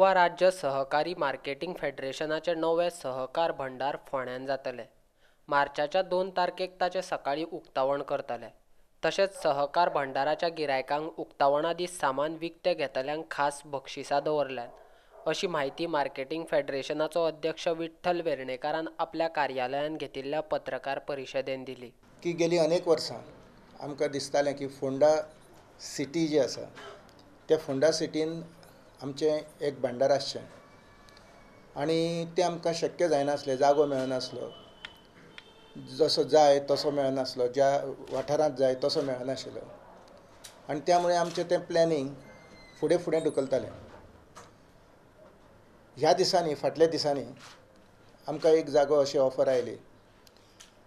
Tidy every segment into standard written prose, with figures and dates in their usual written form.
गोवा राज्य सहकारी मार्केटिंग फेडरेशनाचे नवे सहकार भंडार फोंड्यान जातले. मार्चाच्या 2 तारखेक ताचें सकाळीं उक्तावण करतले. तशेंच सहकार भंडाराच्या गिरायकांक उक्तावणा दीस सामान विकतें घेतल्यांक खास बक्षिसां दवरल्यात, अशी म्हायती मार्केटिंग फेडरेशनाचो अध्यक्ष विठ्ठल वेर्णेकारान आपल्या कार्यालयांत घेतिल्ल्या पत्रकार परिशदेंत दिली. की गेली अनेक वर्सां आमकां दिसतालें की फोंडा सिटी जी आसा त्या फोंडा सिटीन आमचें एक भांडार आसचें आनी तें आमकां शक्य जायनासलें, जागो मेळनासलो, जसो जाय तसो मेळनासलो, ज्या वाठारांत जाय तसो मेळनाशिल्लो आनी त्यामुळे आमचें तें प्लॅनिंग फुडें फुडें ढुकलतालें. ह्या दिसांनी फाटल्या दिसांनी आमकां एक जागो अशी ऑफर आयली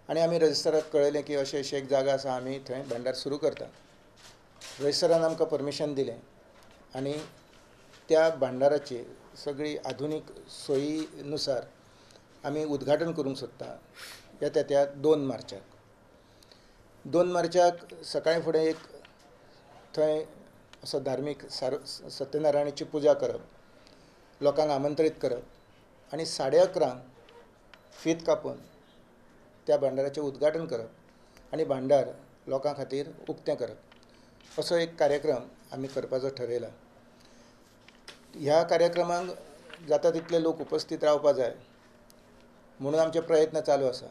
आनी आमी रजिस्टराक कळयलें की अशें अशें एक जागा आसा, आमी थंय भांडार सुरू करता. रजिस्टरान आमकां परमिशन दिलें आनी त्या भांडाराची सगळी आधुनीक सोयीनुसार आमी उद्घाटन करूंक सोदता येता त्या 2 मार्चाक. 2 मार्चाक सकाळीं फुडें एक थंय असो धार्मीक सत्यनारायणाची पुजा करप, लोकांक आमंत्रीत करप आनी 11:30 फीत कापून त्या भांडाराचें उद्घाटन करप आनी भांडार लोकां खातीर उक्तें करप, असो एक कार्यक्रम आमी करपाचो ठरयला. ह्या कार्यक्रमाक जाता तितले लोक उपस्थित रावपा जाय म्हणून आमचे प्रयत्न चालू आसा.